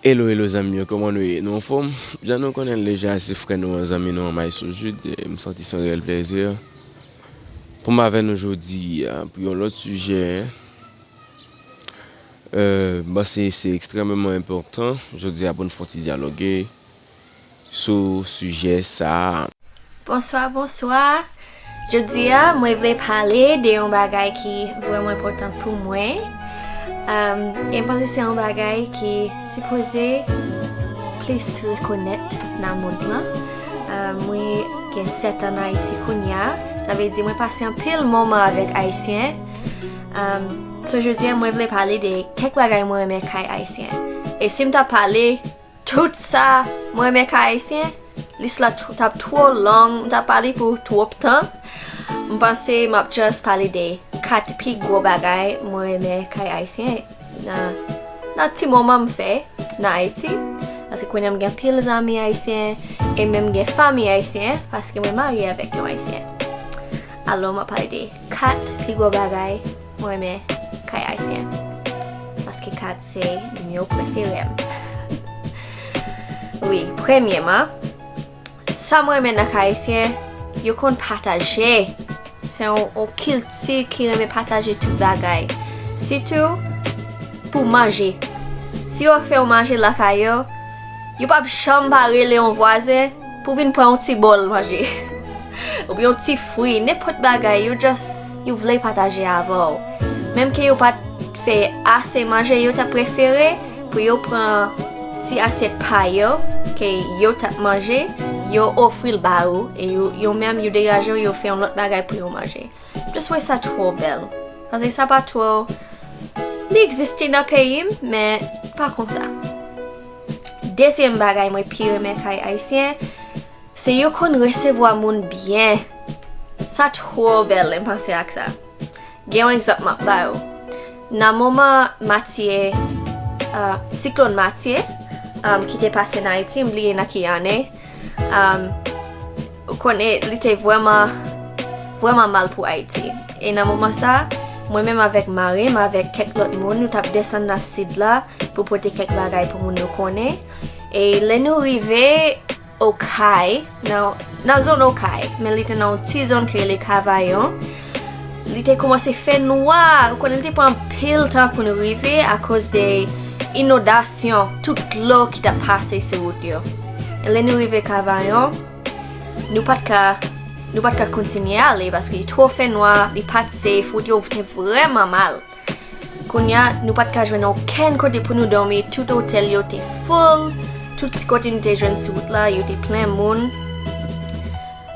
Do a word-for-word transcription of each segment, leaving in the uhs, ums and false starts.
Hello, hello zanmi yo, kòman nou ye? Nou anfòm? Jan nou konnen l deja, se frè nou an, zanmi nou an, Maestro Jude. E m santi se yon reyèl plezi pou m avè nou jodi a pou yon lòt sijè. Euh, m panse se ekstrèmeman enpòtan jodi a pou n fè yon ti dyaloge sou sijè sa a. Bonswa, bonswa. Jodi a, mwen vle pale de yon bagay ki vrèman enpòtan pou mwen. Um, e m panse se yon bagay ki sipoze plis rekonèt nan mond lan. Um, mwen gen sèt an Ayiti kounye a. Sa vle di mwen pase anpil moman avèk Ayisyen. Um, so jodi a, mwen vle pale de kèk bagay mwen renmen kay Ayisyen. E si m ta pale tout sa mwen renmen kay Ayisyen, lis la t-, t ap twò long, m t ap pale pou twòp tan. M panse m ap just pale de kat pi gwo bagay mwen renmen kay Ayisyen nan, nan ti moman m fè nan Ayiti. Paske kounye a m gen pil zanmi Ayisyen, e menm gen fanmi Ayisyen, paske mwen marye avèk yon Ayisyen. Alò, m ap pale de kat pi gwo bagay mwen renmen kay Ayisyen. Paske kat se nimewo prefere m. Wi, premyèman, sa mwen renmen nan kay Ayisyen, yo konn pataje. Se yon, yon kilti ki renmen pataje tout bagay. Sitou pou manje. Si yo fè yon manje lakay yo, yo p ap janm pa rele yon vwazen pou vin pran yon ti bòl manje. Oubyen yon ti fwi, nenpòt bagay, yo just, yo vle pataje avè w. Menm ke yo pa t fè ase manje, yo ta prefere pou yo pran ti asyèt pa yo, ke yo t ap manje, yo ofri l ba ou, e yo, yo menm, yo degaje yo, yo fè yon lòt bagay pou yo manje. Just wè sa twò bèl. Paske sa pa twò, li egziste nan peyi m, men pa konsa. Dezyèm bagay mwen pi renmen kay Ayisyen, se yo konn resevwa moun byen. Sa twò bèl, lè m panse ak sa. Gen yon egzanp m ap ba ou. Nan moman Matye, ah, siklòn Matye, um, ki te pase nan Ayiti, m bliye nan ki ane, um, ou konnen, li te vrèman, vrèman mal pou Ayiti. E nan moman sa, mwen menm avèk mari m, avèk kèk lòt moun, nou t ap desann nan sid la pou pote kèk bagay pou moun nou konnen. E lè nou rive Okay, nan, nan zòn Okay, men li te nan yon ti zòn ki rele Kavayon. Li te kòmanse fè nwa, ou konnen li te pran anpil tan pou nou rive akoz de inondasyon, tout dlo ki t ap pase sou wout yo. E lè nou rive Kavayon, nou pa t ka, nou pa t ka kontinye ale paske li twò fè nwa, li pa t safe, wout yo te vrèman mal. Kounye a, nou pa t ka jwenn okenn kote pou nou dòmi, tout otèl yo te full, tout ti kote nou te jwenn sou wout la, yo te plen moun.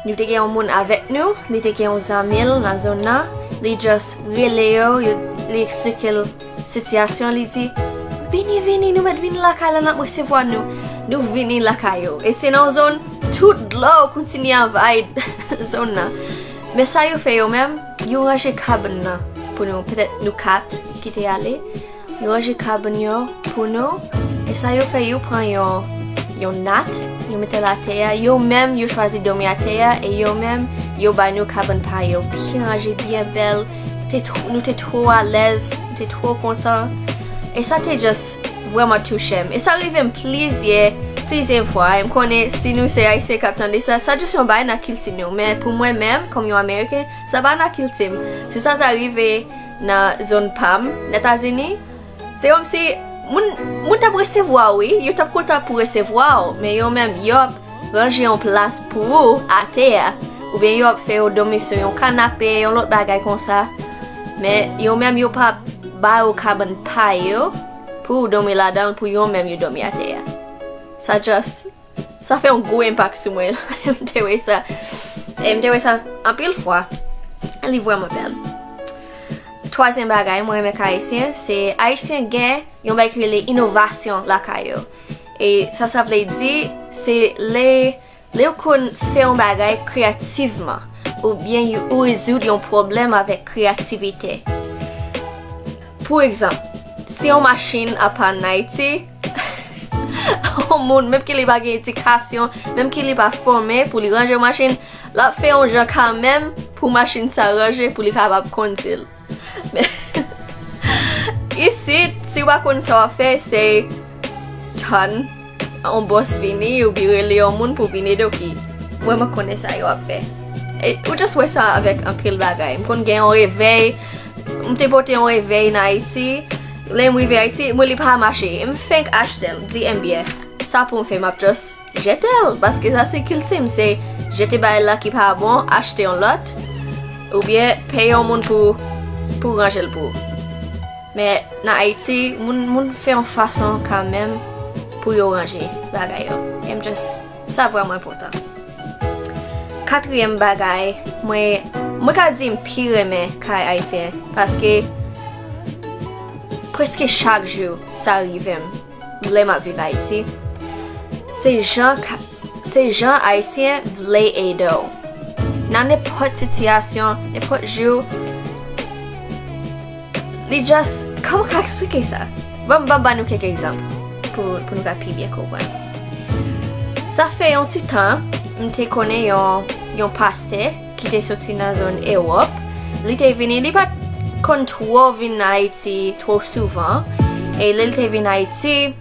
Nou te gen yon moun avèk nou, li te gen yon zanmi l nan zòn nan, li just rele yo, yo, li eksplike l sitiyasyon, li di, "Vini, vini, nou mèt vin lakay la, n ap resevwa nou." Nou vini lakay yo. E se nan yon zòn, tout dlo kontinye anvayi zòn nan. Men sa yo fè yo menm, yo ranje kabann nan pou nou, petèt nou kat ki te ale. Yo ranje kabann yo pou nou. E sa yo fè, yo pran yon, yon nat, yo mete l atè a. Yo menm, yo chwazi dòmi atè a. E yo menm, yo bay nou kabann pa yo. Byen ranje, byen bèl. Te tw-, nou te twò alèz, nou te twò kontan. E sa te just vrèman touche m. E sa rive m plizyè, plizyè fwa. E m konnen si nou se Ayisyen k ap tande sa, sa just yon bagay nan kilti nou. Men pou mwen menm, kòm yon Ameriken, sa pa nan kilti m. Si sa ta rive nan zòn pa m, nan Etazini, se kòmsi moun, moun t ap resevwa w, wi. Yo t ap kontan pou resevwa w. Men yo menm, yo ap ranje yon plas pou ou atè a. Oubyen yo ap fè yo dòmi sou yon kanape, yon lòt bagay konsa. Men yo menm, yo pa ba yo kabann pa yo pou ou dòmi ladan l, pou yo menm yo dòmi atè a. Sa just, sa fè yon gwo enpak sou mwen lè m te wè sa. E m te wè sa anpil fwa. Li vrèman bèl. Twazyèm bagay mwen renmen kay Ayisyen, se Ayisyen gen yon bagay ki rele inovasyon lakay yo. E sa sa vle di, se lè, lè ou konn fè yon bagay kreyativman, oubyen ou, ou rezoud yon pwoblèm avèk kreyativite. Pou egzanp, si yon machin ap pann Ayiti, yon moun, menm ke li pa gen edikasyon, menm ke li pa fòme pou li ranje yon machin, l ap fè yon jan kanmenm pou machin sa ranje, pou li kapab kondui l. Men, isit, si w pa konn sa w ap fè, se tann yon bòs vini, oubyen rele yon moun pou vin ede w ki vrèman konnen sa yo ap fè. E, ou just wè sa avèk anpil bagay. M konn gen yon revèy, m te pote yon revèy nan Ayiti. Lè m rive Ayiti, mwen li pa mache. M fenk achte l. M di, enbyen, sa pou m fè, m ap just jete l. Paske sa se kilti m, se jete bagay la ki pa bon, achte yon lòt, oubyen peye yon moun pou, pou ranje l pou ou. Men nan Ayiti, moun, moun fè yon fason kanmenm pou yo ranje bagay yo. E m just, sa vrèman enpòtan. Katriyèm bagay, mwen, mwen ka di m pi renmen kay ayisyen, paske prèske chak jou sa rive m lè m ap viv Ayiti. Se jan ka-, se jan Ayisyen vle ede w. Nan nenpòt sitiyasyon, nenpòt jou, li just, kòman ka eksplike sa? Ban m, ban m ba nou kèk egzanp pou, pou nou ka pi byen konprann. Sa fè yon ti tan, m te konnen yon, yon pastè ki te soti nan zòn Ewòp. Li te vini, li pa t konn twò vin Ayiti twò souvan. E lè l te vin Ayiti,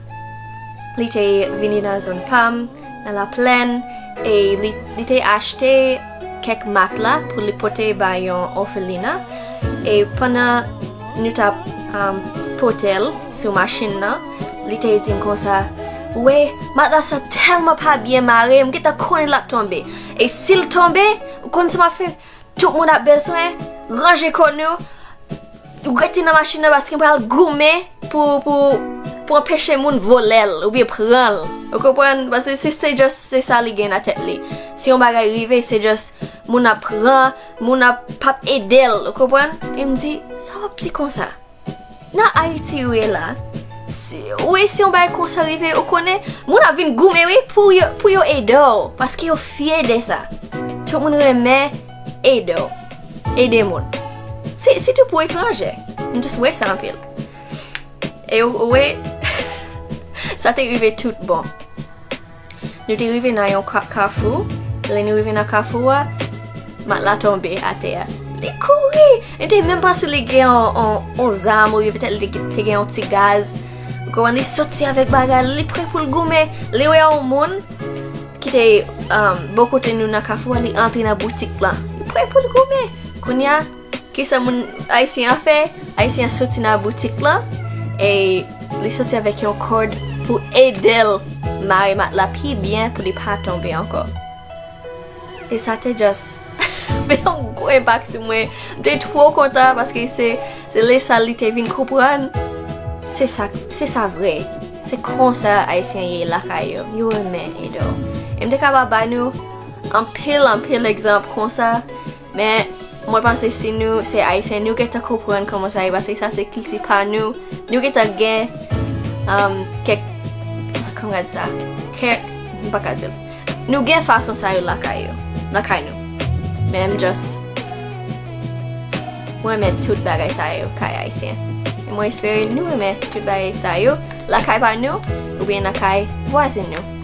li te vini nan zòn pa m, nan Laplèn, e li, li te achte kèk matla pou li pote ba yon òfelina. E pandan nou t ap, um, pote l sou machin nan, li te di m konsa, "Ou wè, matla sa tèlman pa byen mare, m gentan konnen l ap tonbe. E si l tonbe, ou konn sa m ap fè? Tout moun ap bezwen ranje kò nou." Ou rete nan machin nan paske m pral goumen pou, pou, pou anpeche moun vòlè l oubyen pran l. Ou konprann? Paske se, se just, se sa li gen nan tèt li. Si yon bagay rive, se just moun ap pran, moun ap p ap ede l. Ou konprann? E m di, sa w ap di konsa? Nan Ayiti ou ye la, si, ou wè si yon bagay konsa rive, ou konnen, moun ap vin goumen, wi, pou yo, pou yo ede w, paske yo fyè de sa. Tout moun renmen ede w. Ede moun. Si, sitou pou etranjè. M just wè sa anpil. E ou, ou wè, sa te rive tout bon. Nou te rive nan yon ka-, kafou. Lè nou rive nan kafou a, matla tonbe atè a. Li kouri! Li te menm panse li gen yon, yon, yon zam, oubyen petèt li te, te gen yon ti gaz. Ou konprann, li soti avèk bagay li, li prè pou l goumen. Li wè yon moun ki te, um, bò kote nou nan kafou a, li antre nan boutik lan. Li prè pou l goumen. Kounye a, kisa moun ayisyen an fè? Ayisyen an soti nan boutik lan, e li soti avèk yon kòd pou ede l mare matla pi byen pou li pa tonbe ankò. E sa te just fè yon gwo enpak sou mwen. M te twò kontan paske se, se lè sa li te vin konprann. Se sa, se sa vre. Se konsa Ayisyen ye lakay yo. Yo renmen ede w. E m te kapab ba nou anpil, anpil egzanp konsa, men mwen panse si nou se Ayisyen, nou gentan konprann kòman sa ye, paske sa se kilti pa nou. Nou gentan gen, um, kèk, kòman ka di sa? Kèk, m pa ka di l. Nou gen fason sa yo lakay yo, lakay nou. Men m just, mwen renmen tout bagay sa yo kay Ayisyen. E mwen espere nou renmen tout bagay sa yo lakay pa nou, oubyen nan kay vwazen nou.